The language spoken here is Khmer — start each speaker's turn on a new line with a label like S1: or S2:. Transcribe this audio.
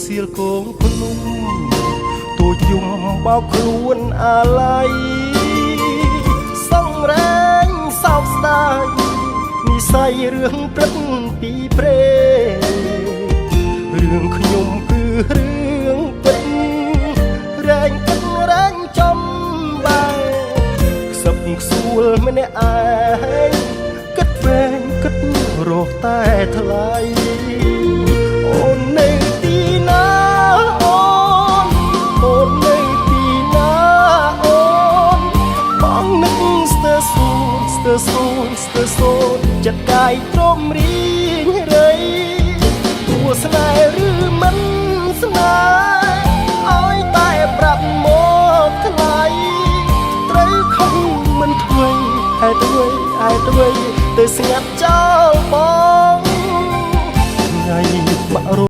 S1: សៀលគងភ្នំ ទូយំបោកខ្លួនអាល័យ សងរែងសោកស្ដាយ និស័យរឿងព្រឹកពីព្រេ រឿងខ្ញុំគឺរឿងពិត រែងគិតរែងចំបែ ខ្សឹបខ្សួលម្នាក់ឯង គិតវែងគិតរកតែថ្លៃ អូននៅទីណាអូន អូននៅទីណាអូន បងនឹកស្ទើរសូន ស្ទើរសូន ស្ទើរសូន ចិត្តកាយទ្រាំរីងរៃ គួស្នេហ៍ឬមិនស្នេហ៍ ឲ្យតែប្រាប់មកថ្លៃ ត្រូវខំមិនធ្វើ ហេតុអ្វី ហេតុអ្វីទៅស្ងាត់ចោលបង